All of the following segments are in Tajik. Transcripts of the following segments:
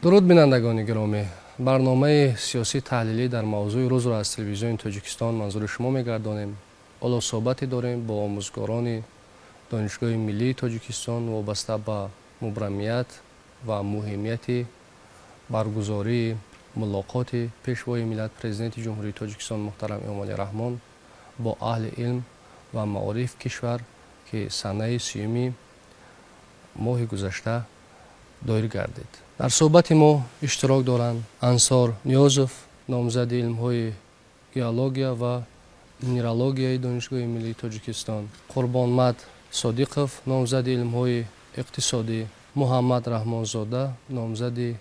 Дуруд, бинандагони гиромӣ! Барномаи сиёсӣ таҳлилӣ дар мавзӯи рӯзро аз Телевизиони Тоҷикистон манзури шумо мегардонем. Ҳоло суҳбате дорем бо омӯзгорони Донишгоҳи миллии Тоҷикистон вобаста ба мубрамият ва муҳимияти баргузории мулоқоти Пешвои миллат, Президенти Ҷумҳурии Тоҷикистон муҳтарам Эмомалӣ Раҳмон бо аҳли илм ва маориф кишвар, ки санаи 30-уми моҳи гузашта доир гардид. Дар суҳбати мо иштирок доранд Ансор Ниёзов, номзади илмҳои геология ва минералогияи Донишгоҳи миллии Тоҷикистон, Қурбонмад Содиқов, номзади илмҳои иқтисодӣ, Муҳаммад Раҳмонзода, номзади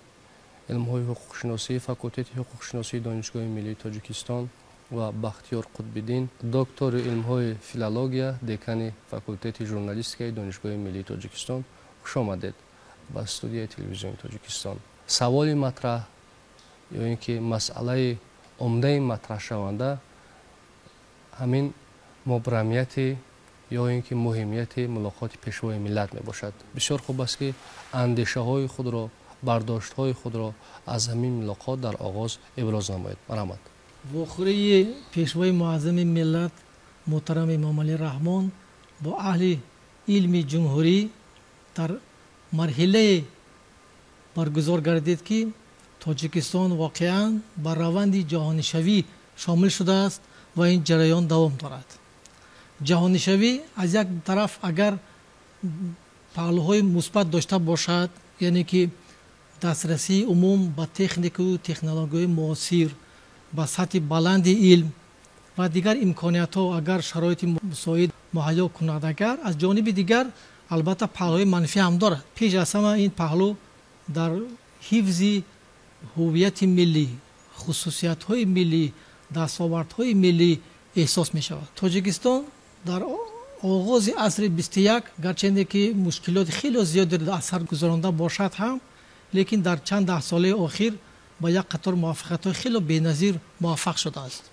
илмҳои ҳуқуқшиносии факултети ҳуқуқшиносии Донишгоҳи миллии Тоҷикистон ва Бахтиёр Қутбиддин, доктори илмҳои филология, декани факултети журналистикаи Донишгоҳи миллии Тоҷикистон. Хуш омадед ба студияи Телевизиони Тоҷикистон. Саволи матраҳ ё ин ки масъалаи умдаи матраҳшаванда ҳамин мубрамияти ё ин ки муҳимияти мулоқоти Пешвои миллат мебошад. Бисёр хуб аст, ки андешаҳои худро, бардоштҳои худро аз ҳамин мулоқот дар оғоз иброз намоед. Марҳамат. Вохӯрии Пешвои муаззами миллат муҳтарам Эмомалӣ Раҳмон бо аҳли илми ҷумҳурӣ дар марҳилае баргузор гардид, ки Тоҷикистон воқеан ба раванди ҷаҳонишавӣ шомил шудааст ва ин ҷараён давом дорад. Ҷаҳонишавӣ аз як тараф агар паҳлӯҳои мусбат дошта бошад, яъне ки дастрасии умум ба техникаю технологияҳои муосир, ба сатҳи баланди илм ва дигар имкониятҳо, агар шароити мусоид муҳайё кунад, агар аз ҷониби дигар албатта паҳлӯҳои манфӣ ҳам дорад. Пеш аз ҳама ин паҳлӯ дар ҳифзи ҳуввияти миллӣ, хусусиятҳои миллӣ, дастовардҳои миллӣ эҳсос мешавад. Тоҷикистон дар оғози асри 21, гарчанде ки мушкилоти хеле зиёдеро аз сар гузаронда бошад ҳам, лекин дар чанд даҳсолаи охир ба як қатор муваффақиятҳои хеле беназир муваффақ шудааст.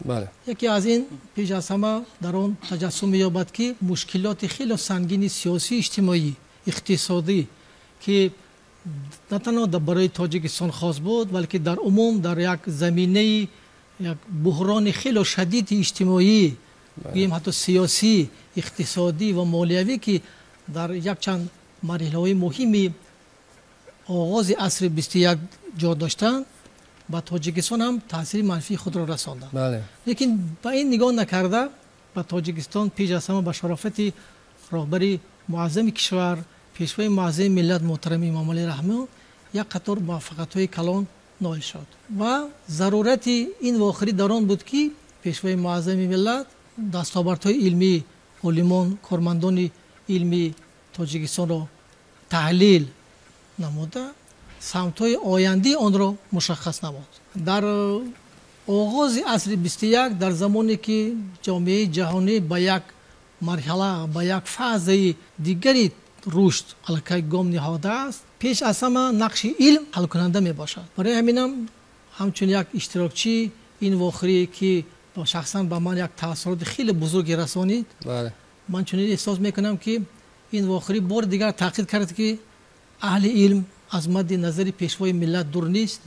Яке аз ин пеш аз ҳама дар он таҷассум меёбад, ки мушкилоти хеле сангини сиёсӣ, иҷтимоӣ, иқтисодӣ, ки на танҳо барои Тоҷикистон хос буд, балки дар умум дар як заминаи як буҳрони хеле шадиди иҷтимоӣ, гӯем ҳатто сиёсӣ, иқтисодӣ ва молиявӣ, ки дар якчанд марҳилаҳои муҳими оғози асри 21 ҷо доштанд, ба Тоҷикистон ҳам таъсири манфии худро расонданд. Лекин ба ин нигоҳ накарда, ба Тоҷикистон пеш аз ҳама ба шарофати роҳбари муаззами кишвар, Пешвои муаззами миллат муҳтарами Эмомалӣ Раҳмон як қатор муваффақиятҳои калон ноил шуд. Ва зарурати ин вохӯрӣ дар он буд, ки Пешвои муаззами миллат дастовардҳои илмии олимон, кормандони илми Тоҷикистонро таҳлил намуда, самтҳои ояндаи онро мушаххас намуд. Дар оғози асри 21, дар замоне ки ҷомеаи ҷаҳонӣ ба як марҳила, ба як фазаи дигари рушд аллакай гом ниҳодааст, пеш аз ҳама нақши илм ҳалкунанда мебошад. Барои ҳаминам ҳамчун як иштирокчӣ ин вохӯрӣ, ки шахсан ба ман як таассуроти хеле бузурге расонид, ман чунин эҳсос мекунам, ки ин вохӯрӣ бори дигар таъқид кард, ки аҳли илм аз мадди назари Пешвои миллат дур нест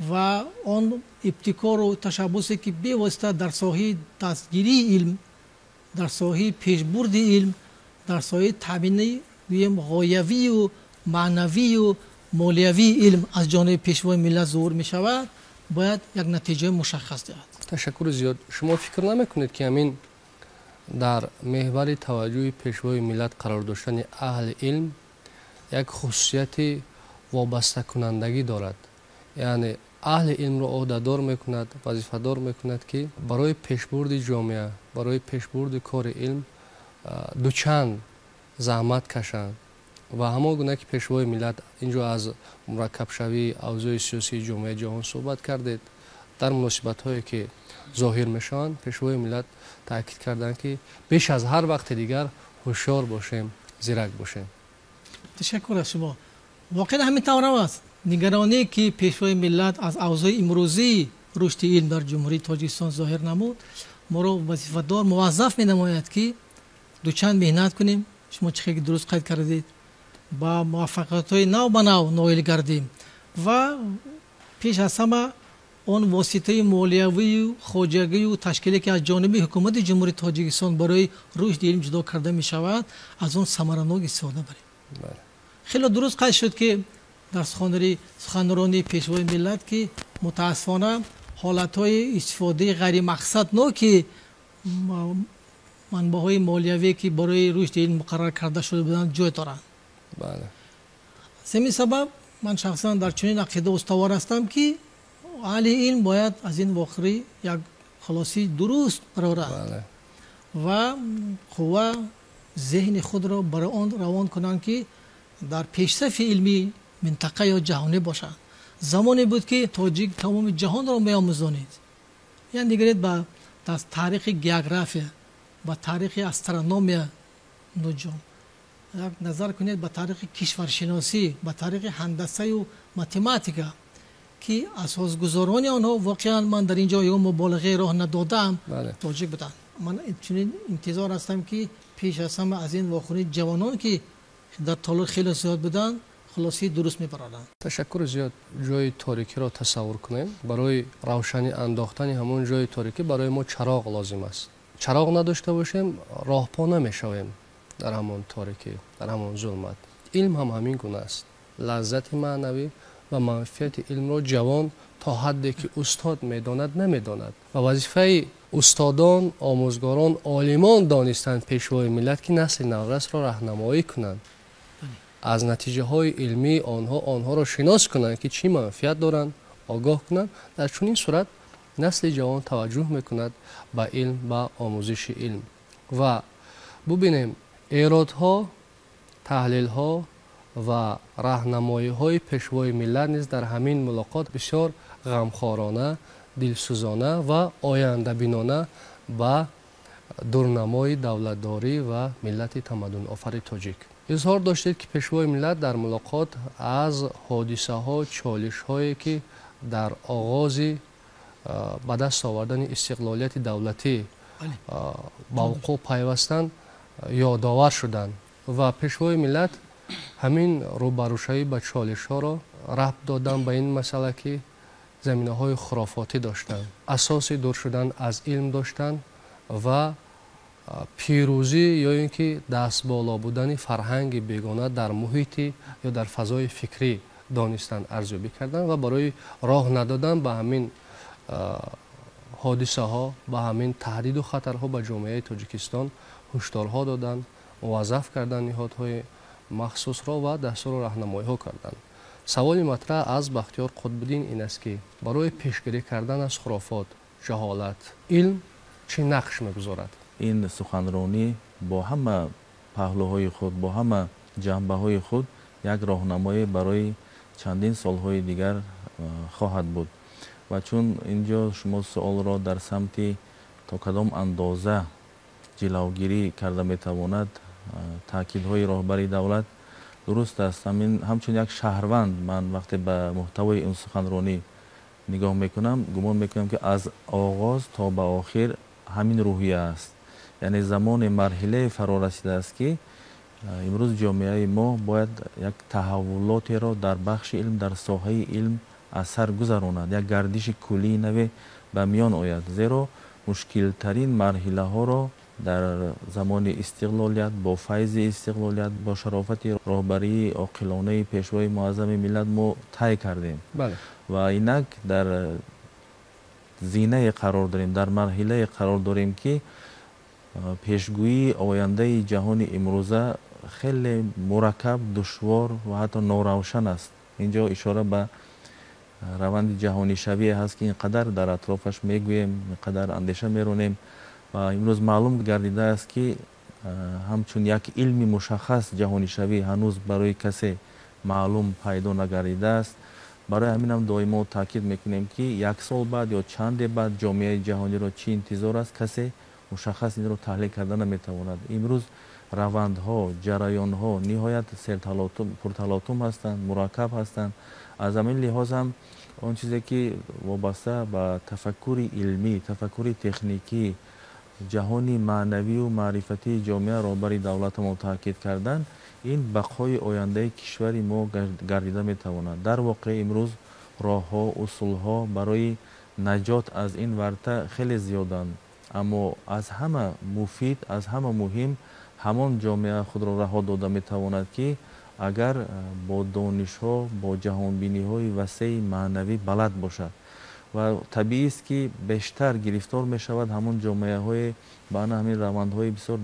ва он ибтикору ташаббусе, ки бевосита дар соҳаи дастгирии илм, дар соҳаи пешбурди илм, дар соҳаи таъмини, гӯем, ғоявию маънавию молиявии илм аз ҷониби Пешвои миллат зуҳур мешавад, бояд як натиҷаи мушаххас диҳад. Ташаккури зиёд. Шумо фикр намекунед, ки ҳамин дар меҳвари таваҷҷӯҳи Пешвои миллат қарор доштани аҳли илм як хусусияти вобастакунандагӣ дорад, яъне аҳли илмро ӯҳдадор мекунад, вазифадор мекунад, ки барои пешбурди ҷомеа, барои пешбурди кори илм дучанд заҳмат кашанд? Ва ҳамон гуна ки Пешвои миллат инҷо аз мураккабшавии авзои сиёсии ҷомеаи ҷаҳон суҳбат кардед, дар муносибатҳое ки зоҳир мешаванд, Пешвои миллат таъкид карданд, ки беш аз ҳар вақти дигар ҳушёр бошем, зирак бошем. Ташаккур аз шумо. Воқеан ҳамин таврам аст. Нигароние, ки Пешвои миллат аз авзои имрӯзии рушди илм дар Ҷумҳурии Тоҷикистон зоҳир намуд, моро вазифадор, муваззаф менамояд, ки дучанд меҳнат кунем. Шумо чӣ хеле дуруст қайд кардед, ба муваффақиятҳои нав ба нав ноил гардем. Ва пеш аз ҳама он воситаи молиявию хоҷагию ташкиле ки аз ҷониби ҳукумати Ҷумҳурии Тоҷикистон барои рушди илм ҷудо карда мешавад, аз он самаранок истифода барем. Хеле дуруст қайд шуд, ки дар суханронии Пешвои миллат, ки мутаассифона ҳолатҳои истифодаи ғайримақсадноки манбаъҳои молиявие, ки барои рушди илм муқаррар карда шуда буданд, ҷой доранд. Аз ҳамин сабаб ман шахсан дар чунин ақида устувор ҳастам, ки аҳли илм бояд аз ин вохӯрӣ як хулосаи дуруст барорад ва қувва зеҳни худро барои он равон кунанд, ки дар пешсафи илмии минтақа ё ҷаҳонӣ бошанд. Замоне буд, ки тоҷик тамоми ҷаҳонро меомӯзонид. Яъне нигаред ба таърихи география, ба таърихи астрономия, нуҷум, як назар кунед ба таърихи кишваршиносӣ, ба таърихи ҳандасаю математика, ки асосгузорони онҳо, воқеан ман дар ин ҷо ё муболиғаи роҳ надодаам, тоҷик буданд. Ман чунин интизор ҳастам, ки пеш аз ҳама аз ин вохӯрии ҷавонон, ки дар толор хеле зиёд буданд, хулосаи дуруст мебароранд. Ташаккури зиёд. Ҷои торикиро тасаввур кунем. Барои равшанӣ андохтани ҳамон ҷои торикӣ барои мо чароғ лозим аст. Чароғ надошта бошем, роҳпо намешавем дар ҳамон торикӣ, дар ҳамон зулмат. Илм ҳам ҳамин гуна аст. Лаззати маънавӣ ва манфиати илмро ҷавон то ҳадде ки устод медонад, намедонад. Ва вазифаи устодон, омӯзгорон, олимон донистанд Пешвои миллат, ки насли наврасро раҳнамоӣ кунанд, аз натиҷаҳои илмии онҳо онҳоро шинос кунанд, ки чӣ манфиат доранд, огоҳ кунанд. Дар чунин сурат насли ҷавон таваҷҷӯҳ мекунад ба илм, ба омӯзиши илм. Ва бубинем, эродҳо, таҳлилҳо ва раҳнамоиҳои Пешвои миллат низ дар ҳамин мулоқот бисёр ғамхорона, дилсӯзона ва ояндабинона ба дурнамои давлатдорӣ ва миллати тамаддунофари тоҷик. Изҳор доштед, ки Пешвои миллат дар мулоқот аз ҳодисаҳо, чолишҳое, ки дар оғози ба даст овардани истиқлолияти давлатӣ ба вуқӯъ пайвастанд, ёдовар шуданд ва Пешвои миллат ҳамин рӯбарӯшавӣ ба чолишҳоро рабт доданд ба ин масъала, ки заминаҳои хурофотӣ доштанд, асоси дур шудан аз илм доштанд ва пирӯзӣ ё ин ки дастболо будани фарҳанги бегона дар муҳити ё дар фазои фикрӣ донистанд, арзёбӣ карданд ва барои роҳ надодан ба ҳамин ҳодисаҳо, ба ҳамин таҳдиду хатарҳо ба ҷомеаи Тоҷикистон ҳушдорҳо доданд, муваззаф карданд ниҳодҳои махсусро ва дастуру раҳнамоиҳо карданд. Саволи матраҳ аз Бахтиёр Қутбиддин ин аст, ки барои пешгирӣ кардан аз хурофот, ҷаҳолат илм чӣ нақш мегузорад? Ин суханронӣ бо ҳама паҳлӯҳои худ, бо ҳама ҷанбаҳои худ як роҳнамоӣ барои чандин солҳои дигар хоҳад буд. Ва чун ин ҷо шумо суолро дар самти то кадом андоза ҷилавгирӣ карда метавонад таъкидҳои роҳбари давлат, дуруст аст. Ҳамчун як шаҳрванд ман вақте ба муҳтавои ин суханронӣ нигоҳ мекунам, гумон мекунам, ки аз оғоз то ба охир ҳамин рӯҳия аст. Яъне замоне марҳилае фаро расидааст, ки имрӯз ҷомеаи мо бояд як таҳаввулотеро дар бахши илм, дар соҳаи илм аз сар гузаронад, як гардиши куллии наве ба миён ояд, зеро мушкилтарин марҳилаҳоро дар замони истиқлолият, бо файзи истиқлолият, бо шарофати роҳбарии оқилонаи Пешвои муаззами миллат мо тай кардем. Ва инак дар зинае қарор дорем, дар марҳилае қарор дорем, ки пешгӯии ояндаи ҷаҳони имрӯза хеле мураккаб, душвор ва ҳатто норавшан аст. Ин ҷо ишора ба раванди ҷаҳонишавие ҳаст, ки ин қадар дар атрофаш мегӯем, ин қадар андеша меронем ва имрӯз маълум гардидааст, ки ҳамчун як илми мушаххас ҷаҳонишавӣ ҳанӯз барои касе маълум пайдо нагардидааст. Барои ҳаминам доимо таъкид мекунем, ки як сол баъд ё чанде баъд ҷомеаи ҷаҳониро чӣ интизор аст, касе мушаххас инро таҳлил карда наметавонад. Имрӯз равандҳо, ҷараёнҳо ниҳоят пурталотум ҳастанд, мураккаб ҳастанд. Аз ҳамин лиҳоз ҳам он чизе ки вобаста ба тафаккури илмӣ, тафаккури техникӣ, ҷаҳони маънавию маърифатии ҷомеа роҳбари давлатамон таъкид карданд, Ин бақои ояндаи кишвари мо гардида метавонад. Дар воқеъ имрӯз роҳҳо, усулҳо барои наҷот аз ин варта хеле зиёданд, аммо аз ҳама муфид, аз ҳама муҳим ҳамон ҷомеа худро раҳо дода метавонад, ки агар бо донишҳо, бо ҷаҳонбиниҳои васеи маънавӣ балад бошад. Ва табиист, ки бештар гирифтор мешавад ҳамон ҷомеаҳое ба ана ҳамин равандҳои бисёр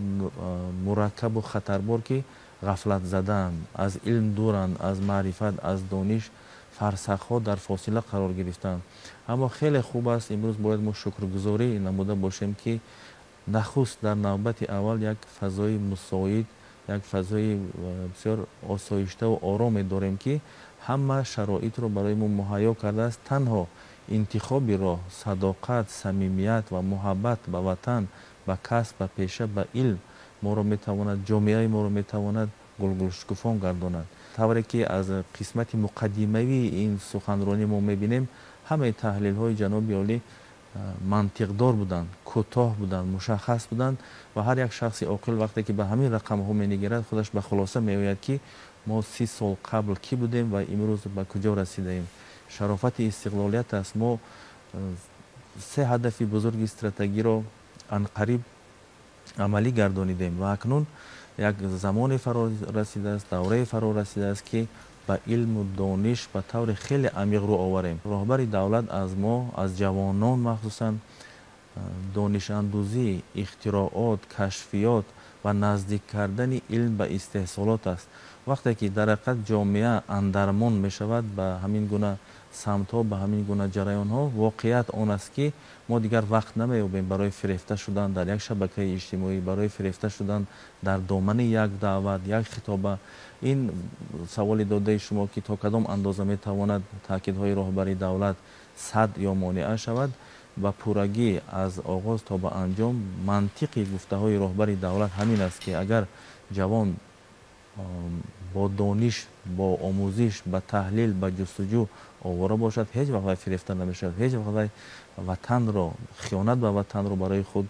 мураккабу хатарбор, ки ғафлат задаанд, аз илм дуранд, аз маърифат, аз дониш фарсахҳо дар фосила қарор гирифтаанд. Аммо хеле хуб аст, имрӯз бояд мо шукргузорӣ намуда бошем, ки нахуст дар навбати аввал як фазои мусоид, як фазои бисёр осоиштаву ороме дорем, ки ҳама шароитро барои мо муҳайё кардааст. Танҳо интихоби роҳ, садоқат, самимият ва муҳаббат ба ватан, ба касб, ба пеша, ба илм моро метавонад, ҷомеаи моро метавонад гулгулшукуфон гардонад. Тавре ки аз қисмати муқаддимавии ин суханронӣ мо мебинем, ҳамаи таҳлилҳои ҷаноби олӣ мантиқдор буданд, кӯтоҳ буданд, мушаххас буданд ва ҳар як шахси оқил вақте ки ба ҳамин рақамҳо менигарад, худаш ба хулоса меояд, ки мо 30 сол қабл кӣ будем ва имрӯз ба куҷо расидаем. Шарофати истиқлолият аст. Мо се ҳадафи бузурги стратегиро анқариб амалӣ гардонидем ва акнун як замоне фаро расидааст, даврае фаро расидааст, ки ба илму дониш ба таври хеле амиқ рӯ оварем. Роҳбари давлат аз мо, аз ҷавонон махсусан, донишандӯзӣ, ихтироот, кашфиёт ва наздик кардани илм ба истеҳсолот аст. Вақте ки дар ҳақиқат ҷомеа андармон мешавад ба ҳамин гуна самтҳо, ба ҳамин гуна ҷараёнҳо, воқеият он аст, ки мо дигар вақт намеёбем барои фирефта шудан дар як шабакаи иҷтимоӣ, барои фирефта шудан дар домани як даъват, як хитоба. Ин саволи додаи шумо, ки то кадом андоза метавонад таъкидҳои роҳбари давлат сад ё монеа шавад, ба пуррагӣ аз оғоз то ба анҷом мантиқи гуфтаҳои роҳбари давлат ҳамин аст, ки агар ҷавон бо дониш, бо омӯзиш, ба таҳлил, ба ҷустуҷӯ овора бошад, ҳеҷ вақт вай фирефта намешавад, ҳеҷ вақт вай ватанро, хиёнат ба ватанро барои худ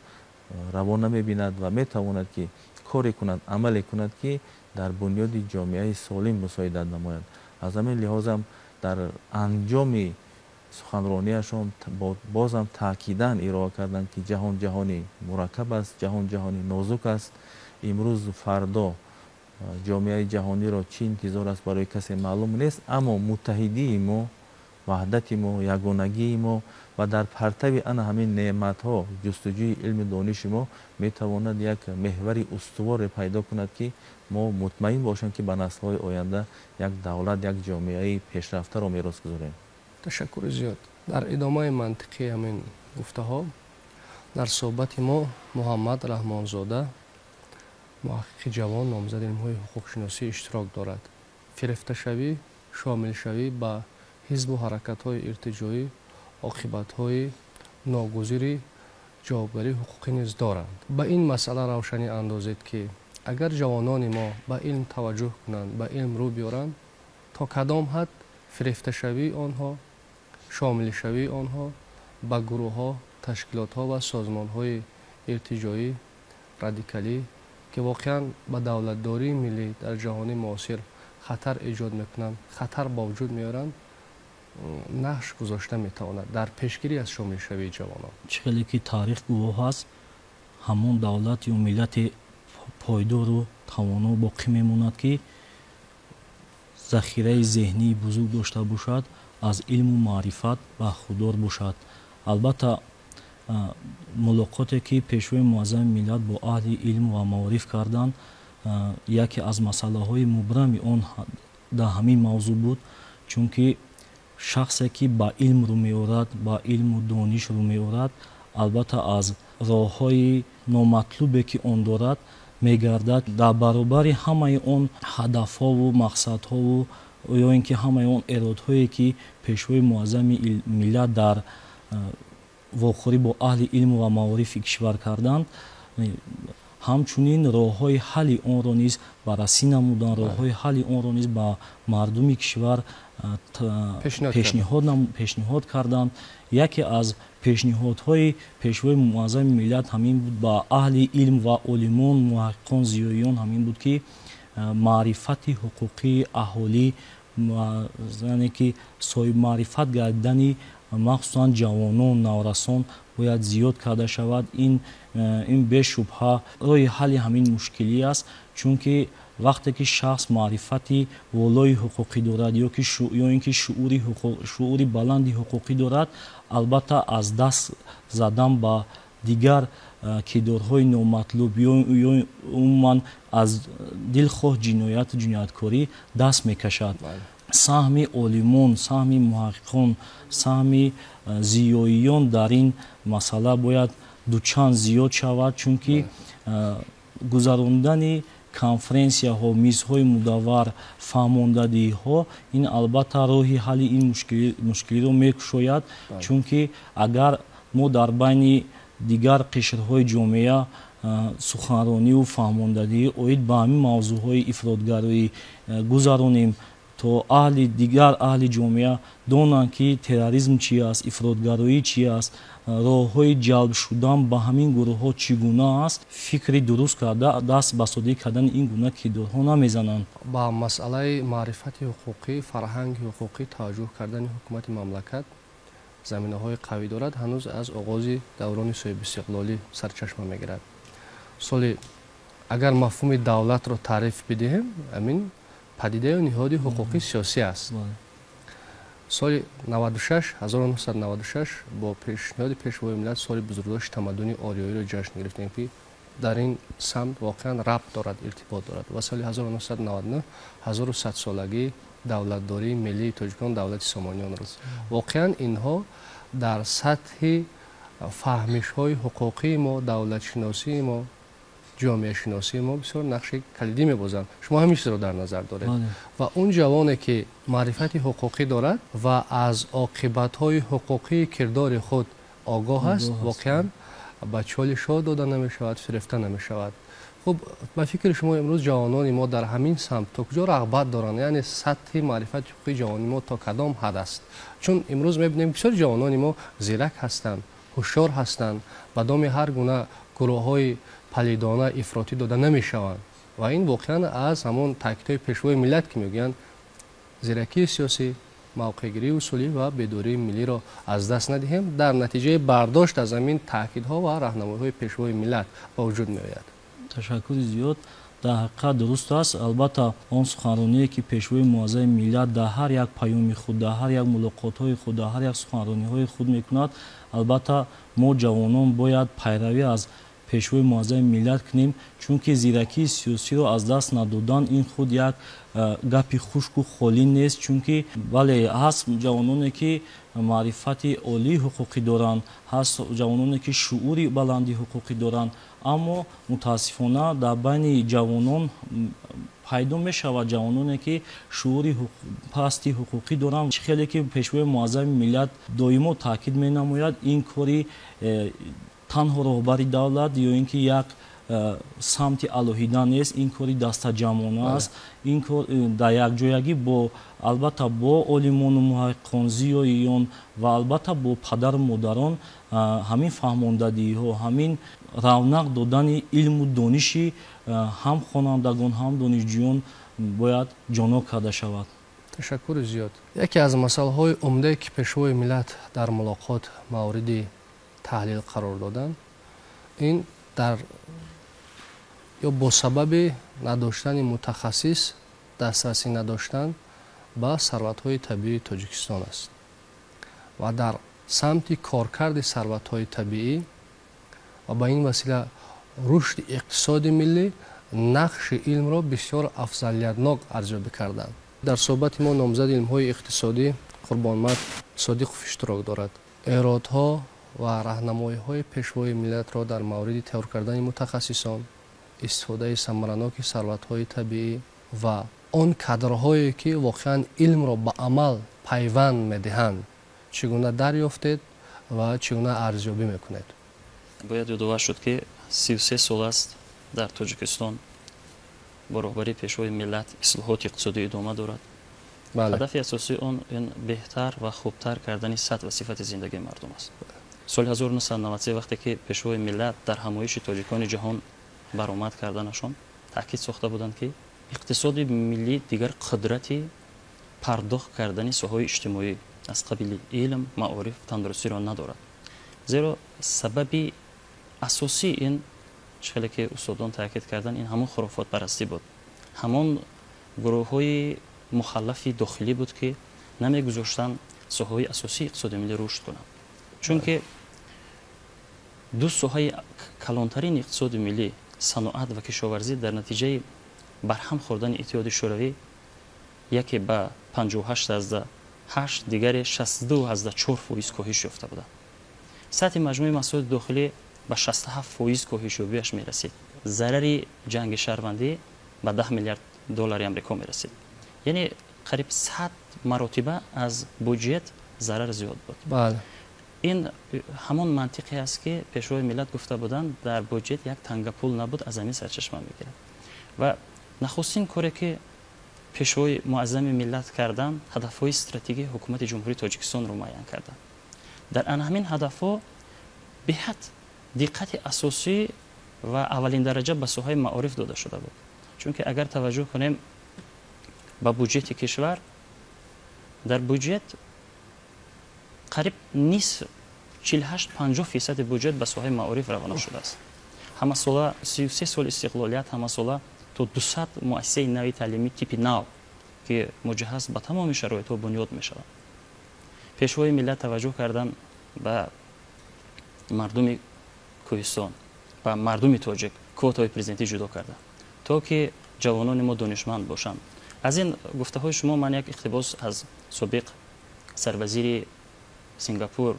раво намебинад ва метавонад, ки коре кунад, амале кунад, ки дар бунёди ҷомеаи солим мусоидат намояд. Аз ҳамин лиҳозам дар анҷоми суханрониашон бозам таъкидан ироа карданд, ки ҷаҳон ҷаҳони мураккаб аст, ҷаҳон ҷаҳони нозук аст. Имрӯзу фардо ҷомеаи ҷаҳониро чӣ интизор аст, барои касе маълум нест, аммо муттаҳидии мо, ваҳдати мо, ягонагии мо ва дар партави ана ҳамин неъматҳо ҷустуҷӯи илми дониши мо метавонад як меҳвари устуворе пайдо кунад, ки мо мутмаин бошем, ки ба наслҳои оянда як давлат, як ҷомеаи пешрафтаро мерос гузорем. Ташаккури зиёд. Дар идомаи мантиқии ҳамин гуфтаҳо дар суҳбати мо Муҳаммад Раҳмонзода, муҳаққиқи ҷавон, номзади илмҳои ҳуқуқшиносӣ иштирок дорад. Фирефташавӣ, шомилшавӣ ба ҳизбу ҳаракатҳои иртиҷоӣ оқибатҳои ногузири ҷавобгарии ҳуқуқӣ низ доранд. Ба ин масъала равшанӣ андозед, ки агар ҷавонони мо ба илм таваҷҷӯҳ кунанд, ба илм рӯ биёранд, то кадом ҳад фирефташавии онҳо, шомилшавии онҳо ба гурӯҳҳо, ташкилотҳо ва созмонҳои иртиҷоӣ, радикалӣ, ки воқеан ба давлатдории миллӣ дар ҷаҳони муосир хатар эҷод мекунанд, хатар ба вуҷуд меоранд, нақш гузошта метавонад дар пешгирӣ аз шомилшавии ҷавонон. Чӣ хеле ки таърих гувоҳ аст, ҳамон давлат ё миллати пойдору тавоно боқӣ мемонад, ки захираи зеҳнии бузург дошта бошад, аз илму маърифат бархурдор бошад. Албатта, мулоқоте ки пешвои муаззами миллат бо аҳли илм ва маориф карданд, яке аз масъалаҳои мубрами он дар ҳамин мавзӯъ буд, чунки шахсе ки ба илм рӯ меорад, ба илму дониш рӯ меорад, албатта аз роҳҳои номатлубе ки он дорад мегардад. Дар баробари ҳамаи он ҳадафҳову мақсадҳову ё ин ки ҳамаи он эродҳое ки пешвои муаззами миллат дар вохӯрӣ бо аҳли илму ва маорифи кишвар карданд, ҳамчунин роҳҳои ҳалли онро низ баррасӣ намуданд, роҳҳои ҳалли онро низ ба мардуми кишвар пешниҳод карданд. Яке аз пешниҳодҳои пешвои муаззами миллат ҳамин буд ба аҳли илм ва олимон, муҳаққиқон, зиёиён ҳамин буд, ки Маърифати ҳуқуқии аҳолӣ, яъне ки соҳибмаърифат гардидани махсусан ҷавонон, наврасон бояд зиёд карда шавад. Ин бешубҳа роҳи ҳалли ҳамин мушкилӣ аст, чунки вақте ки шахс маърифати волои ҳуқуқӣ дорад ё ин ки шуури баланди ҳуқуқӣ дорад, албатта аз даст задан ба дигар кирдорҳои номатлуб ё умуман аз дилхоҳ ҷинояту ҷинояткорӣ даст мекашад. Саҳми олимон, саҳми муҳаққиқон, саҳми зиёиён дар ин масъала бояд дучанд зиёд шавад, чунки гузарондани конференсияҳо, мизҳои мудаввар, фаҳмондадиҳо ин албатта роҳи ҳалли ин мушкилиро мекушояд, чунки агар мо дар байни дигар қишрҳои ҷомеа суханрониву фаҳмондадиҳӣ оид ба ҳамин мавзӯъҳои ифротгароӣ гузаронем, то аҳли дигар аҳли ҷомеа донанд, ки терроризм чи аст, ифротгароӣ чи аст, роҳҳои ҷалб шудан ба ҳамин гурӯҳҳо чӣ гуна аст, фикри дуруст карда даст ба содир кардани ин гуна кирдорҳо намезананд. Ба масъалаи маърифати ҳуқуқӣ, фарҳанги ҳуқуқӣ таваҷҷӯҳ кардани ҳукумати мамлакат заминаҳои қавӣ дорад, ҳанӯз аз оғози даврони соҳибистиқлолӣ сарчашма мегирад. Соли агар мафҳуми давлатро таъриф бидиҳем, ҳамин падидаю ниҳоди ҳуқуқии сиёсӣ аст. Соли 96, 1996 бо пешниҳоди Пешвои миллат соли бузургдошти тамаддуни ориёиро ҷашн гирифтем, ки дар ин самт воқеан рабт дорад, иртибот дорад. Ва соли 1999 1100-солагии давлатдории миллии тоҷикон, давлати Сомониёнро. Воқеан инҳо дар сатҳи фаҳмишҳои ҳуқуқии мо, давлатшиносии мо, ҷомеашиносии мо бисёр нақши калидӣ мебозанд. Шумо ҳамин чизро дар назар доред. Ва он ҷавоне, ки маърифати ҳуқуқӣ дорад ва аз оқибатҳои ҳуқуқии кирдори худ огоҳ аст, воқеан ба чоли шоҳ дода намешавад, фирефта намешавад. Хуб, ба фикри шумо имрӯз ҷавонони мо дар ҳамин самт то куҷо рағбат доранд? Яъне сатҳи маърифати ҳуқуқии ҷавони мо то кадом ҳад аст? Чун имрӯз мебинем, бисёр ҷавонони мо зирак ҳастанд, ҳушёр ҳастанд, ба доми ҳар гуна гурӯҳҳои палидона ифротӣ дода намешаванд. Ва ин воқеан аз ҳамон таъкидҳои Пешвои миллат, ки мегӯянд, зиракии сиёсӣ, мавқеъгирии усулӣ ва бедории миллиро аз даст надиҳем, дар натиҷаи бардошт аз ҳамин таъкидҳо ва раҳнамоиҳои Пешвои миллат ба вуҷуд меояд. Ташаккури зиёд. Дар ҳақиқат дуруст аст. Албатта он суханроние, ки Пешвои муаззами миллат дар ҳар як паёми худ, дар ҳар як мулоқотҳои худ, дар ҳар як суханрониҳои худ мекунад, албатта мо ҷавонон бояд пайравӣ аз Пешвои муаззами миллат кунем, чунки зиракии сиёсиро аз даст надодан ин худ як гапи хушку холӣ нест, чунки бале, ҳаст ҷавононе, ки маърифати олии ҳуқуқӣ доранд, ҳаст ҷавононе, ки шуури баланди ҳуқуқӣ доранд, аммо мутаассифона дар байни ҷавонон пайдо мешавад ҷавононе, ки шуури пасти ҳуқуқӣ доранд. Чӣ хеле ки Пешвои муаззами миллат доимо таъкид менамояд, ин кори танҳо роҳбари давлат ё ин ки як самти алоҳида нест, ин кори дастаҷамъона аст. Ин кор дар якҷоягӣ бо, албатта, бо олимону муҳаққиқон, зиёиён ва албатта бо падару модарон, ҳамин фаҳмондадиҳо, ҳамин равнақ додани илму дониши ҳам хонандагон, ҳам донишҷӯён бояд ҷоноб карда шавад. Ташаккури зиёд. Яке аз масъалаҳои умдае, ки Пешвои миллат дар мулоқот мавриди таҳлил қарор доданд, ин дар ё бо сабаби надоштани мутахассис дастрасӣ надоштан ба сарватҳои табиии Тоҷикистон аст ва дар самти коркарди сарватҳои табиӣ ва ба ин васила рушди иқтисоди миллӣ нақши илмро бисёр афзалиятнок арзёбӣ карданд. Дар суҳбати мо номзади илмҳои иқтисодӣ Қурбонмад Содиқов иштирок дорад. Эродҳо ва раҳнамоиҳои Пешвои миллатро дар мавриди тайёр кардани мутахассисон, истифодаи самараноки сарватҳои табиӣ ва он кадрҳое, ки воқеан илмро ба амал пайванд медиҳанд, чӣ гуна дарёфтед ва чӣ гуна арзёбӣ мекунед? Бояд ёдовар шуд, ки 33 сол аст дар Тоҷикистон бо роҳбарии Пешвои миллат ислоҳоти иқтисодӣ идома дорад. Ҳадафи асосии он ин беҳтар ва хубтар кардани сатҳ ва сифати зиндагии мардум аст. Соли 1993, вақте ки Пешвои миллат дар ҳамоиши тоҷикони ҷаҳон баромад карданашон, таъкид сохта буданд, ки Иқтисоди миллӣ дигар қудрати пардохт кардани соҳаҳои иҷтимоӣ аз қабили илм, маориф, тандурустиро надорад. Зеро сабаби асосии ин, чӣ хеле ки устодон таъкид карданд, ин ҳамон хурофотпарастӣ буд, ҳамон гурӯҳҳои мухаллафи дохилӣ буд, ки намегузоштанд соҳаҳои асосии иқтисоди миллӣ рушд кунанд. Чунки ду соҳаи калонтарини иқтисоди миллӣ, саноат ва кишоварзӣ, дар натиҷаи барҳам хӯрдани Иттиҳоди Шӯравӣ яке ба 58,8, дигаре 62,4% коҳиш ёфта буданд. Сатҳи маҷмӯи маҳсулоти дохилӣ ба 67% коҳишёбиаш мерасид. Зарари ҷанги шаҳрвандӣ ба 10 миллиард доллари Амрико мерасид. Яъне қариб 100 маротиба аз буҷет зарар зиёд буд. Ин ҳамон мантиқе аст, ки Пешвои миллат гуфта буданд, дар буҷет як танга пул набуд, аз ҳамин сарчашма мегирад. Ва нахустин коре, ки Пешвои муаззами миллат карданд, ҳадафҳои стратегии Ҳукумати Ҷумҳурии Тоҷикистонро муайян карданд. Дар ана ҳамин ҳадафҳо беҳад диққати асосӣ ва аввалин дараҷа ба соҳаи маориф дода шуда буд. Чунки агар таваҷҷӯҳ кунем ба буҷети кишвар, дар буҷет қариб нисф, 48-50 фисади буҷет ба соҳаи маориф равона шудааст. Ҳамасола, 33 соли истиқлолият, ҳамасола то 200 муассисаи нави таълимӣ типи нав, ки муҷаҳҳаз ба тамоми шароитҳо, бунёд мешаванд. Пешвои миллат таваҷҷӯҳ карданд ба мардуми кӯҳистон, ба мардуми тоҷик, квотаҳои президентӣ ҷудо карданд, то ки ҷавонони мо донишманд бошанд. Аз ин гуфтаҳои шумо ман як иқтибос аз собиқ сарвазири Сингапур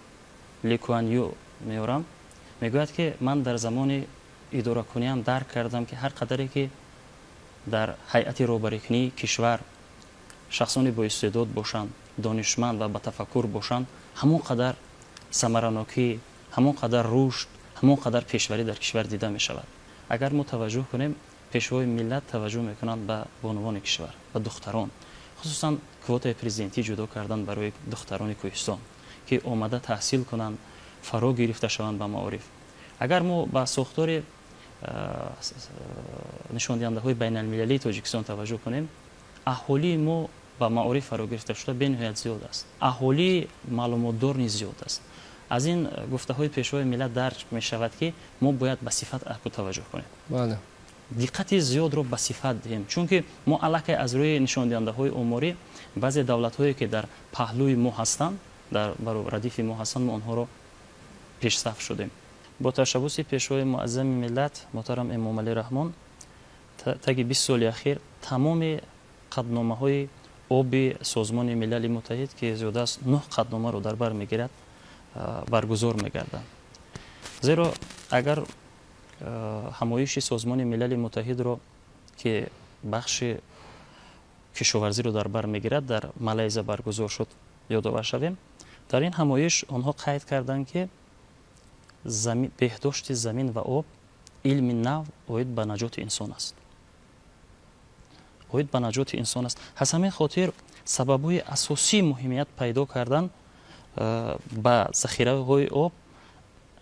Ли Куан Ю меорам. Мегӯяд, ки ман дар замони идоракуниам дарк кардам, ки ҳар қадаре ки дар ҳайати роҳбарикунии кишвар шахсони боистеъдод бошанд, донишманд ва батафаккур бошанд, ҳамон қадар самаранокӣ, ҳамон қадар рушд, ҳамон қадар пешварӣ дар кишвар дида мешавад. Агар мо таваҷҷӯҳ кунем, Пешвои миллат таваҷҷӯҳ мекунанд ба бонувони кишвар, ба духтарон, хусусан квотаи президентӣ ҷудо кардан барои духтарони кӯҳистон, ки омада таҳсил кунанд, фаро гирифта шаванд ба маориф. Агар мо ба сохтори нишондиҳандаҳои байналмилалии Тоҷикистон таваҷҷӯҳ кунем, аҳолии мо ба маориф фаро гирифта шуда бениҳоят зиёд аст, аҳолии маълумотдор низ зиёд аст. Аз ин гуфтаҳои Пешвои миллат дарк мешавад, ки мо бояд ба сифат аку таваҷҷӯҳ кунем, диққати зиёдро ба сифат диҳем, чунки мо аллакай аз рӯи нишондиҳандаҳои оморӣ баъзе давлатҳое, ки дар паҳлӯи мо ҳастанд, дар радифи мо ҳастанд, мо онҳоро пешсаф шудем. Бо ташаббуси Пешвои муаззами миллат муҳтарам Эмомалӣ Раҳмон таги 20 соли ахир тамоми қатъномаҳои оби Созмони Милали Муттаҳид, ки зиёда аз нӯҳ қатъномаро дар бар мегирад, баргузор мегарданд. Зеро агар ҳамоиши Созмони Милали Муттаҳидро, ки бахши кишоварзиро дар бар мегирад, дар Малайзия баргузор шуд, ёдовар шавем, дар ин ҳамоиш онҳо қайд карданд, ки беҳдошти замин ва об илми нав оид ба наҷоти инсон аст, оид ба наҷоти инсон аст. Аз ҳамин хотир сабабҳои асосии муҳимият пайдо кардан ба захираҳои об,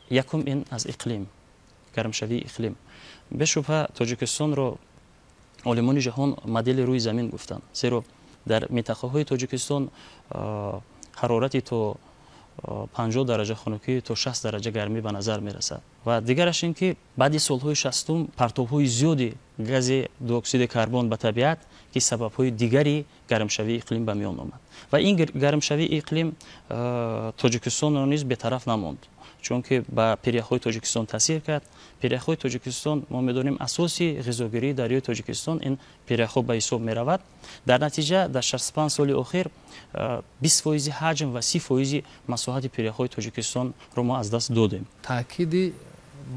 якум ин аз иқлим, гармшавии иқлим. Бешубҳа, Тоҷикистонро олимони ҷаҳон модели рӯи замин гуфтанд, зеро дар минтақаҳои Тоҷикистон ҳарорати то 50 дараҷа хунукӣ, то 60 дараҷа гармӣ ба назар мерасад. Ва дигараш ин ки баъди солҳои 60-ум партобҳои зиёди гази дуоксиди карбон ба табиат, ки сабабҳои дигари гармшавии иқлим ба миён омад. Ва ин гармшавии иқлим Тоҷикистонро низ бетараф намонд, чунки ба пиряхҳои Тоҷикистон таъсир кард. Пиряхҳои Тоҷикистон, мо медонем, асоси ғизогирии дарёи Тоҷикистон ин пиряхҳо ба ҳисоб меравад. Дар натиҷа дар 65 соли охир 20% ҳаҷм ва 30% масоҳати пиряхҳои Тоҷикистонро мо аз даст додем. Таъкиди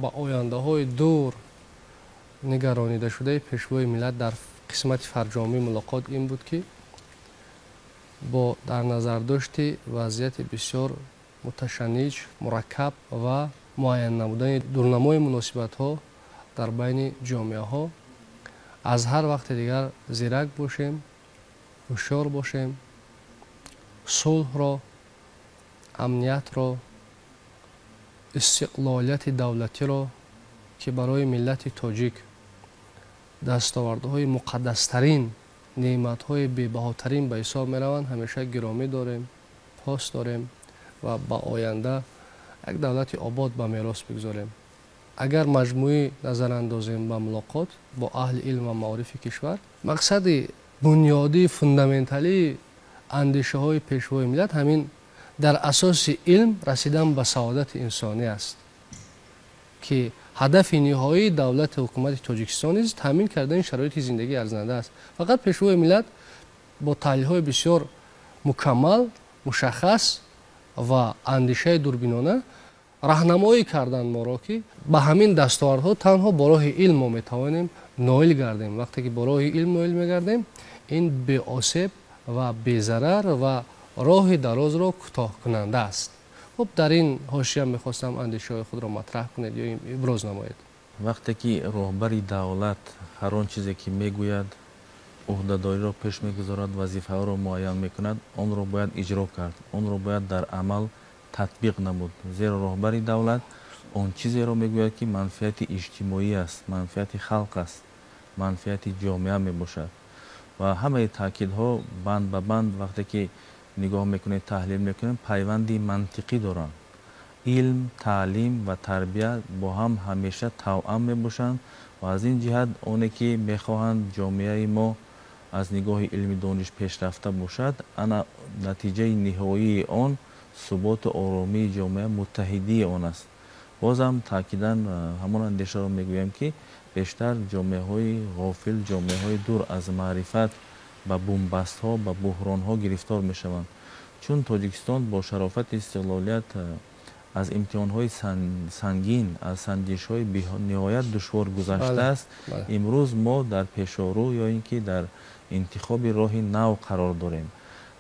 ба ояндаҳои дур нигаронидашудаи Пешвои миллат дар қисмати фарҷомии мулоқот ин буд, ки бо дар назардошти вазъияти бисёр муташанниҷ, мураккаб ва муайян намудани дурнамои муносибатҳо дар байни ҷомеаҳо, аз ҳар вақти дигар зирак бошем, ҳушёр бошем, сулҳро, амниятро, истиқлолияти давлатиро, ки барои миллати тоҷик Дастовардҳои муқаддастарин, неъматҳои бебаҳотарин ба ҳисоб мераванд, ҳамеша гиромӣ дорем, пос дорем ва ба оянда як давлати обод ба мерос бигзорем. Агар маҷмӯӣ назар андозем ба мулоқот бо аҳли илм ва маорифи кишвар, мақсади бунёдии фундаменталии андешаҳои пешвои миллат ҳамин дар асоси илм расидан ба саодати инсонӣ аст, ки ҳадафи ниҳоии давлати ҳукумати Тоҷикистон низ таъмин кардани шароити зиндагии арзанда аст. Фақат пешвои миллат бо таҳлилҳои бисёр мукаммал, мушаххас ва андешаи дурбинона раҳнамоӣ карданд моро, ки ба ҳамин дастовардҳо танҳо бо роҳи илм мо метавонем ноил гардем. Вақте ки бо роҳи илм ноил мегардем, ин беосеб ва безарар ва роҳи дарозро кӯтоҳкунанда аст. Хуб, дар ин ҳошия мехостам андешаҳои худро матраҳ кунед ё иброз намоед. Вақте ки роҳбари давлат ҳар он чизе ки мегӯяд, ӯҳдадориро пеш мегузорад, вазифаҳоро муайян мекунад, онро бояд иҷро кард, онро бояд дар амал татбиқ намуд. Зеро роҳбари давлат он чизеро мегӯяд, ки манфиати иҷтимоӣ аст, манфиати халқ аст, манфиати ҷомеа мебошад. Ва ҳамаи таъкидҳо банд ба банд вақте ки нигоҳ мекунем, таҳлил мекунем, пайванди мантиқӣ доранд. Илм, таълим ва тарбия бо ҳам ҳамеша тавъам мебошанд ва аз ин ҷиҳат оне ки мехоҳанд ҷомеаи мо аз нигоҳи илми дониш пешрафта бошад, ана натиҷаи ниҳоии он суботу оромии ҷомеа, муттаҳидии он аст. Бозам таъкидан ҳамон андешаро мегӯям, ки бештар ҷомеаҳои ғофил, ҷомеаҳои дур аз маърифат ба бунбастҳо, ба буҳронҳо гирифтор мешаванд. Чун Тоҷикистон бо шарофати истиқлолият аз имтиҳонҳои сангин, аз санҷишҳои ниҳоят душвор гузаштааст, имрӯз мо дар пешорӯ ё ин ки дар интихоби роҳи нав қарор дорем.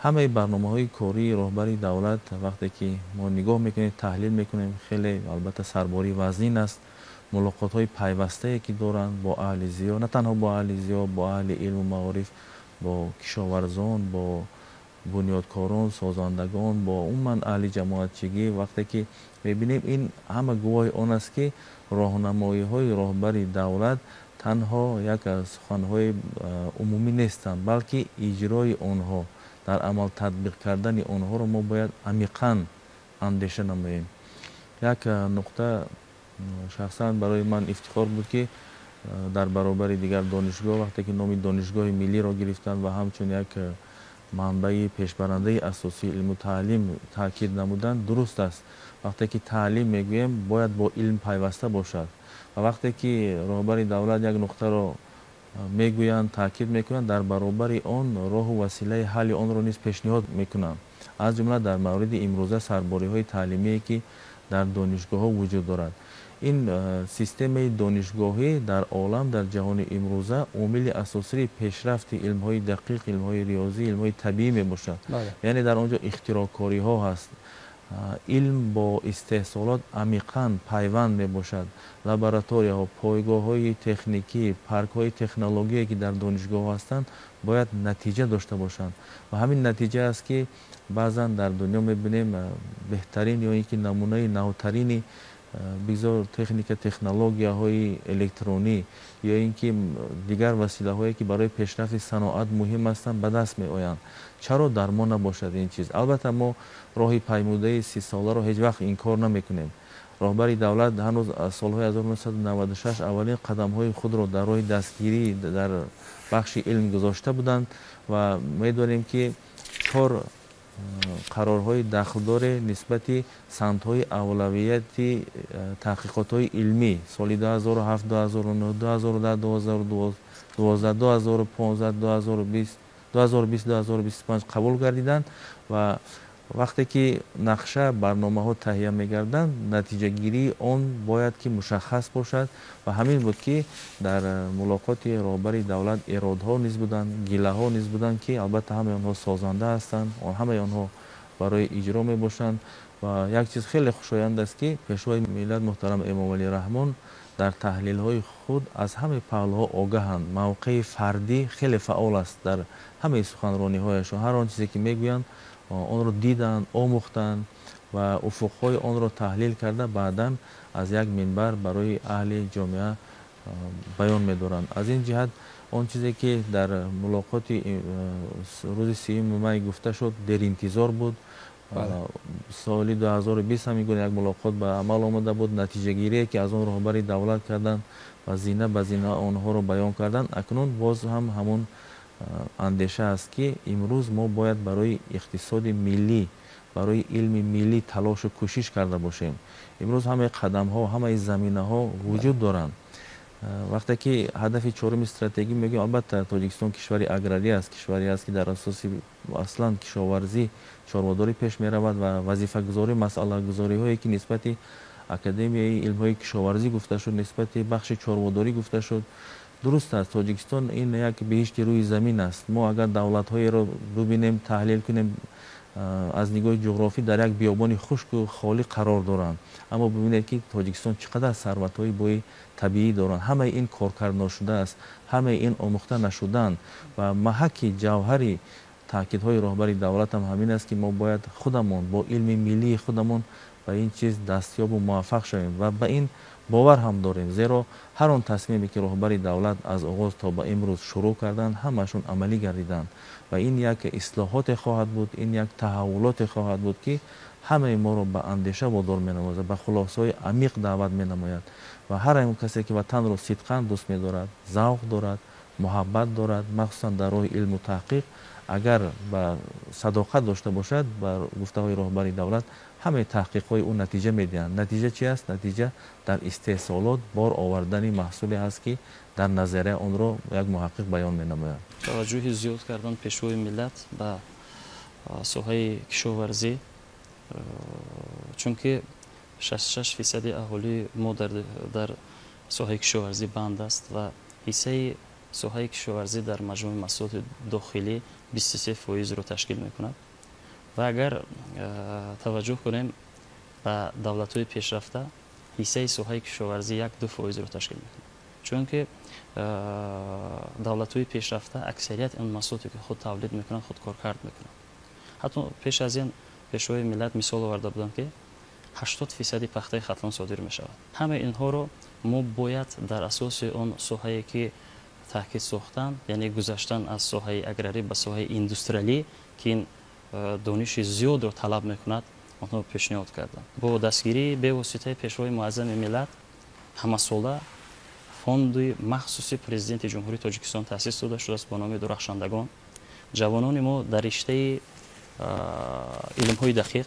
Ҳамаи барномаҳои кории роҳбари давлат вақте ки мо нигоҳ мекунем, таҳлил мекунем, хеле албатта сарбории вазнин аст. Мулоқотҳои пайвастае ки доранд бо аҳли зиё, на танҳо бо аҳли зиё, бо аҳли илму маориф, бо кишоварзон, бо бунёдкорон, созандагон, бо умуман аҳли ҷамоатчигӣ, вақте ки мебинем, ин ҳама гувоҳи он аст, ки роҳнамоиҳои роҳбари давлат танҳо як суханҳои умумӣ нестанд, балки иҷрои онҳо, дар амал татбиқ кардани онҳоро мо бояд амиқан андеша намоем. Як нуқта шахсан барои ман ифтихор буд, ки дар баробари дигар донишгоҳ вақте ки номи донишгоҳи миллиро гирифтанд ва ҳамчун як манбаи пешбарандаи асосии илму таълим таъкид намуданд, дуруст аст. Вақте ки таълим мегӯем, бояд бо илм пайваста бошад. Ва вақте ки роҳбари давлат як нуқтаро мегӯянд, таъкид мекунанд, дар баробари он роҳу василаи ҳалли онро низ пешниҳод мекунанд. Аз ҷумла дар мавриди имрӯза сарбориҳои таълимие, ки дар донишгоҳҳо вуҷуд дорад. Ин системаи донишгоҳӣ дар олам, дар ҷаҳони имрӯза омили асосии пешрафти илмҳои дақиқ, илмҳои риёзӣ, илмҳои табиӣ мебошад. Яъне дар он ҷо ихтироъкориҳо ҳаст. Илм бо истеҳсолот амиқан пайванд мебошад. Лабораторияҳо, пойгоҳҳои техникӣ, паркҳои технологие, ки дар донишгоҳҳо ҳастанд, бояд натиҷа дошта бошанд. Ва ҳамин натиҷа аст, ки баъзан дар дунё мебинем беҳтарин ё ин ки намунаи навтарини бигзор техника, технологияҳои электронӣ ё ин ки дигар василаҳое, ки барои пешрафти саноат муҳим ҳастанд, ба даст меоянд. Чаро дар мо набошад ин чиз? Албатта мо роҳи паймудаи 30-соларо ҳеҷ вақт инкор намекунем. Роҳбари давлат ҳанӯз аз солҳои 1996 аввалин қадамҳои худро дар роҳи дастгирӣ дар бахши илм гузошта буданд ва медонем, ки 4 қарорҳои дахлдоре нисбати самтҳои авлавияти таҳқиқотҳои илмӣ соли 2007, 2009, 2010, 2012, 2015, 2020, 2020, 2025 қабул гардиданд ва вақте ки нақша, барномаҳо таҳия мегарданд, натиҷагирии он бояд ки мушаххас бошад ва ҳамин буд, ки дар мулоқоти роҳбари давлат эродҳо низ буданд, гилаҳо низ буданд, ки албатта ҳамаи онҳо созанда ҳастанд, ҳамаи онҳо барои иҷро мебошанд. Ва як чиз хеле хушоянд аст, ки пешвои миллат муҳтарам Эмомалӣ Раҳмон дар таҳлилҳои худ аз ҳамаи паҳлӯҳо огаҳанд. Мавқеи фардӣ хеле фаъол аст дар ҳамаи суханрониҳояшон. Ҳар он чизе ки мегӯянд, онро диданд, омӯхтанд ва уфуқҳои онро таҳлил карда, баъдан аз як минбар барои аҳли ҷомеа баён медоранд. Аз ин ҷиҳат он чизе ки дар мулоқоти рӯзи 30 май гуфта шуд, деринтизор буд. Соли 2020 ҳамин гуна як мулоқот ба амал омада буд. Натиҷагирие ки аз он роҳбари давлат карданд ва зина ба зина онҳоро баён карданд, акнун боз ҳам ҳамон андеша аст ки имрӯз мо бояд барои иқтисоди миллӣ, барои илми миллӣ талошу кӯшиш карда бошем. Имрӯз ҳамаи қадамҳо, ҳамаи заминаҳо вуҷуд доранд. Вақте ки ҳадафи чоруми стратегӣ мегӯем, албатта Тоҷикистон кишвари аграрӣ аст, кишваре аст ки дар асоси аслан кишоварзӣ, чорводорӣ пеш меравад ва вазифагузорӣ, масъалагузориҳое ки нисбати Академияи илмҳои кишоварзӣ гуфта шуд, нисбати бахши чорводорӣ гуфта шуд, дуруст аст. Тоҷикистон ин як биҳишти рӯи замин аст. Мо агар давлатҳоеро бубинем, таҳлил кунем, аз нигоҳи ҷуғрофӣ дар як биёбони хушку холӣ қарор доранд, аммо бибинед ки Тоҷикистон чӣ қадар сарватҳои бои табиӣ доранд. Ҳамаи ин коркард нашудааст, ҳамаи ин омӯхта нашуданд ва маҳаки ҷавҳари таъкидҳои роҳбари давлат ҳам ҳамин аст ки мо бояд худамон бо илми миллии худамон ба ин чиз дастёбу муваффақ шавем ва ба ин бовар ҳам дорем, зеро ҳар он тасмиме ки роҳбари давлат аз оғоз то ба имрӯз шурӯъ карданд, ҳамаашон амалӣ гардиданд ва ин як ислоҳоте хоҳад буд, ин як таҳаввулоте хоҳад буд ки ҳамаи моро ба андеша водор менамояд, ба хулосаҳои амиқ даъват менамояд ва ҳар он касе ки ватанро сидқан дӯст медорад, завқ дорад, муҳаббат дорад, махсусан дар роҳи илму таҳқиқ, агар ба садоқат дошта бошад, ба гуфтаҳои роҳбари давлат, ҳамаи таҳқиқҳои ӯ натиҷа медиҳанд. Натиҷа чи аст? Натиҷа дар истеҳсолот бор овардани маҳсуле ҳаст ки дар назария онро як муҳаққиқ баён менамояд. Таваҷҷӯҳи зиёд кардан пешвои миллат ба соҳаи кишоварзӣ, чунки 66% аҳолии мо дар соҳаи кишоварзӣ банд аст ва ҳиссаи соҳаи кишоварзӣ дар маҷмӯи маҳсулоти дохилӣ 23%-ро ташкил мекунад. Ва агар таваҷҷӯҳ кунем ба давлатҳои пешрафта, ҳиссаи соҳаи кишоварзӣ 1-2%-ро ташкил мекунад, чунки давлатҳои пешрафта аксарият ин маҳсулоте ки худ тавлид мекунанд, худ коркард мекунанд. Ҳатто пеш аз ин пешвои миллат мисол оварда буданд ки 80% пахтаи Хатлон содир мешавад. Ҳамаи инҳоро мо бояд дар асоси он соҳае ки таъкид сохтан, яъне гузаштан аз соҳаи аграрӣ ба соҳаи индустриалӣ, ки ин дониши зиёдро талаб мекунад, онҳо пешниҳод карданд. Бо дастгирии бевоситаи пешвои муаззами миллат ҳамасола фонди махсуси президенти Ҷумҳурии Тоҷикистон таъсис дода шудааст бо номи Дурахшандагон. Ҷавонони мо дар риштаи илмҳои дақиқ,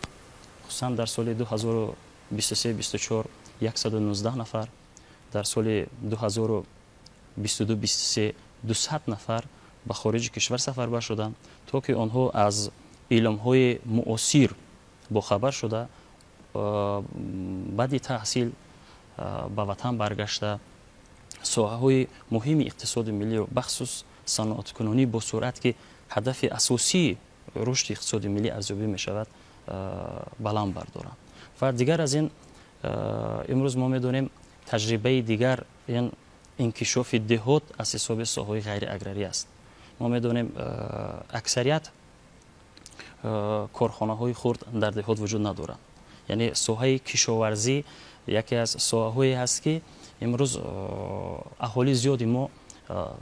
хусусан дар соли 2023-24 119 нафар, дар соли 2022-23 200 нафар ба хориҷи кишвар сафарбар шуданд, то ки онҳо аз илмҳои муосир бохабар шуда, баъди таҳсил ба ватан баргашта, соҳаҳои муҳими иқтисоди миллиро, бахусус саноаткунонӣ бо суръат, ки ҳадафи асосии рушди иқтисоди миллӣ арзёбӣ мешавад, баланд бардоранд. Ва дигар аз ин имрӯз мо медонем таҷрибаи дигар ин инкишофи деҳот аз ҳисоби соҳаҳои ғайриаграрӣ аст. Мо медонем аксарият корхонаҳои хурд дар деҳот вуҷуд надоранд. Яъне соҳаи кишоварзӣ яке аз соҳаҳое ҳаст ки имрӯз аҳолии зиёди мо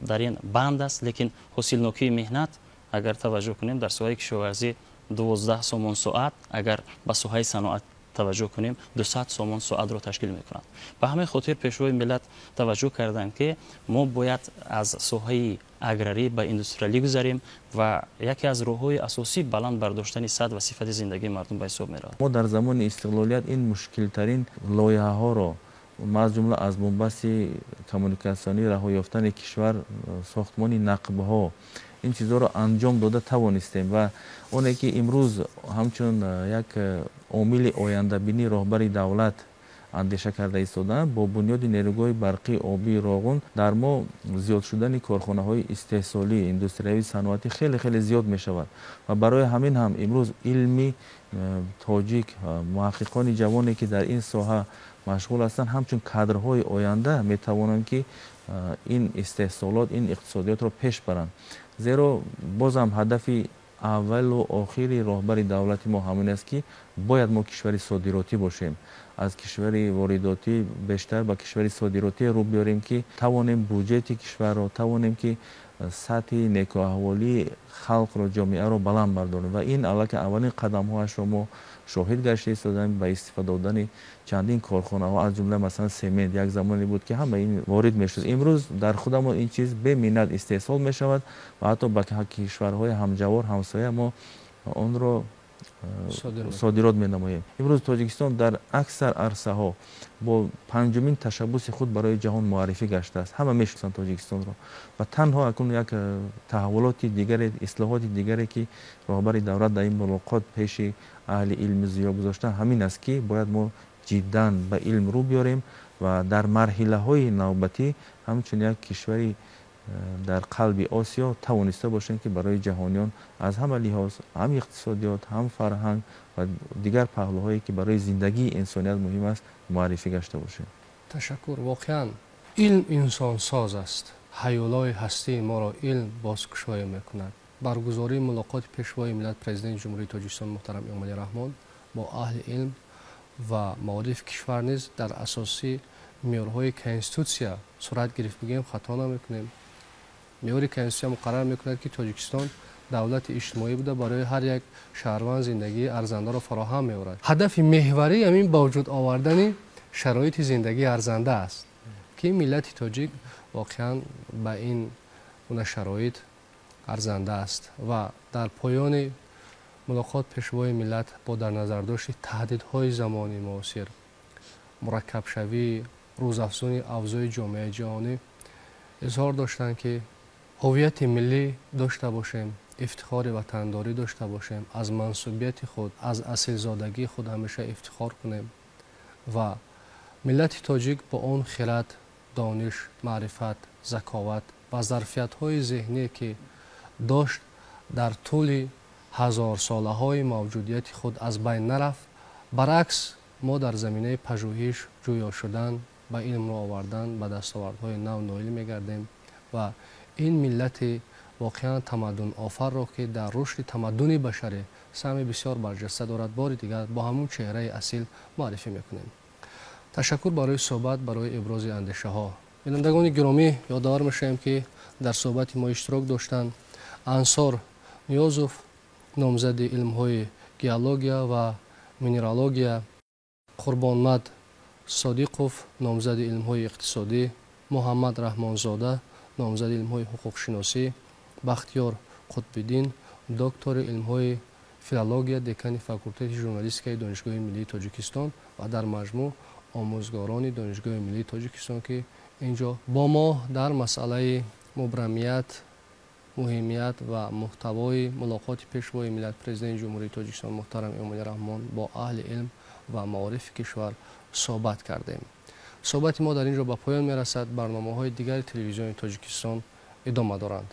дар ин банд аст, лекин ҳосилнокии меҳнат агар таваҷҷӯҳ кунем дар соҳаи кишоварзӣ 12 сомон соат, агар ба соҳаи саноат таваҷҷӯҳ кунем 200 сомон соатро ташкил мекунад. Ба ҳамин хотир пешвои миллат таваҷҷӯҳ карданд ки мо бояд аз соҳаи аграрӣ ба индустриалӣ гузарем ва яке аз роҳҳои асосӣ баланд бардоштани сатҳ ва сифати зиндагии мардум ба ҳисоб меравад. Мо дар замони истиқлолият ин мушкилтарин лоиҳаҳоро, аз ҷумла аз бунбасти коммуникатсионӣ раҳо ёфтани кишвар, сохтмони нақбҳо, ин чизҳоро анҷом дода тавонистем ва оне ки имрӯз ҳамчун як омили ояндабинӣ роҳбари давлат андеша карда истодаанд, бо бунёди нерӯгоҳи барқии обии Роғун дар мо зиёд шудани корхонаҳои истеҳсолӣ, индустриявӣ, саноатӣ хеле хеле зиёд мешавад ва барои ҳамин ҳам имрӯз илми тоҷик, муҳаққиқони ҷавоне ки дар ин соҳа машғул ҳастанд, ҳамчун кадрҳои оянда метавонанд ки ин истеҳсолот, ин иқтисодиётро пеш баранд. Зеро бозам ҳадафи Аввалу охири роҳбари давлати мо ҳамин аст, ки бояд мо кишвари содиротӣ бошем, аз кишвари воридотӣ бештар ба кишвари содиротӣ рӯ биёрем, ки тавонем буҷети кишварро, тавонем ки сатҳи некӯаҳволии халқро, ҷомеаро баланд бардорем. Ва ин аллакай аввалин қадамҳоашро мо шоҳид гашта истодаем ба истифода додани чандин корхонаҳо, аз ҷумла масалан семент. Як замоне буд, ки ҳама ин ворид мешуд. Имрӯз дар худамон ин чиз беминнат истеҳсол мешавад ва ҳатто ба кишварҳои ҳамҷавор, ҳамсоя мо онро содирот менамоем. Имрӯз Тоҷикистон дар аксар арсаҳо бо панҷумин ташаббуси худ барои ҷаҳон муаррифӣ гаштааст. Ҳама мешиносанд Тоҷикистонро ва танҳо акнун як таҳаввулоти дигаре, ислоҳоти дигаре, ки роҳбари давлат дар ин мулоқот пеши аҳли илми зиё гузоштанд, ҳамин аст, ки бояд мо ҷиддан ба илм рӯ биёрем ва дар марҳилаҳои навбатӣ ҳамчун як кишвари дар қалби Осиё тавониста бошем, ки барои ҷаҳониён аз ҳама лиҳоз, ҳам иқтисодиёт, ҳам фарҳанг ва дигар паҳлӯҳое, ки барои зиндагии инсоният муҳим аст, муаррифӣ гашта бошем. Ташаккур. Воқеан илм инсонсоз аст. Ҳайолои ҳастии моро илм бозкушоӣ мекунад. Баргузории мулоқоти Пешвои миллат, Президенти Ҷумҳурии Тоҷикистон муҳтарам Эмомалӣ Раҳмон бо аҳли илм ва маорифи кишвар низ дар асоси меъёрҳои конститутсия сурат гирифт, бигӯем, хато намекунем. Меъёри конститутсия муқаррар мекунад, ки Тоҷикистон давлати иҷтимоӣ буда, барои ҳар як шаҳрванд зиндагии арзандаро фароҳам меорад. Ҳадафи меҳварӣ ҳамин ба вуҷуд овардани шароити зиндагии арзанда аст, ки миллати тоҷик воқеан ба ин гуна шароит арзанда аст. Ва дар поёни мулоқот Пешвои миллат бо дар назардошти таҳдидҳои замони муосир, мураккабшавии рӯзафзуни авзои ҷомеаи ҷаҳонӣ изҳор доштанд, ки ҳуввияти миллӣ дошта бошем, ифтихори ватандорӣ дошта бошем, аз мансубияти худ, аз асилзодагии худ ҳамеша ифтихор кунем ва миллати тоҷик бо он хирад, дониш, маърифат, заковат ва зарфиятҳои зеҳние, ки дошт, дар тӯли ҳазорсолаҳои мавҷудияти худ аз байн нарафт. Баръакс, мо дар заминаи пажӯҳиш, ҷӯё шудан, ба илмро овардан, ба дастовардҳои нав ноил мегардем ва ин миллати воқеан тамаддунофарро, ки дар рушди тамаддуни башарӣ саҳми бисёр барҷаста дорад, бори дигар бо ҳамун чеҳраи асил муаррифӣ мекунем. Ташаккур барои суҳбат, барои ибрози андешаҳо. Бинандагони гиромӣ, ёдовар мешавем, ки дар суҳбати мо иштирок доштанд Ансор Ниёзов, номзади илмҳои геология ва минералогия, Қурбонмад Содиқов, номзади илмҳои иқтисодӣ, Муҳаммад Раҳмонзода, номзади илмҳои ҳуқуқшиносӣ, Бахтиёр Қутбиддин, доктори илмҳои филология, декани факултети журналистикаи Донишгоҳи миллии Тоҷикистон ва дар маҷмӯъ омӯзгорони Донишгоҳи миллии Тоҷикистон, ки ин ҷо бо мо дар масъалаи мубрамият, муҳимият ва муҳтавои мулоқоти Пешвои миллат, Президенти Ҷумҳурии Тоҷикистон муҳтарам Эмомалӣ Раҳмон бо аҳли илм ва маорифи кишвар суҳбат кардем. Суҳбати мо дар ин ҷо ба поён мерасад. Барномаҳои дигари телевизиони Тоҷикистон идома доранд.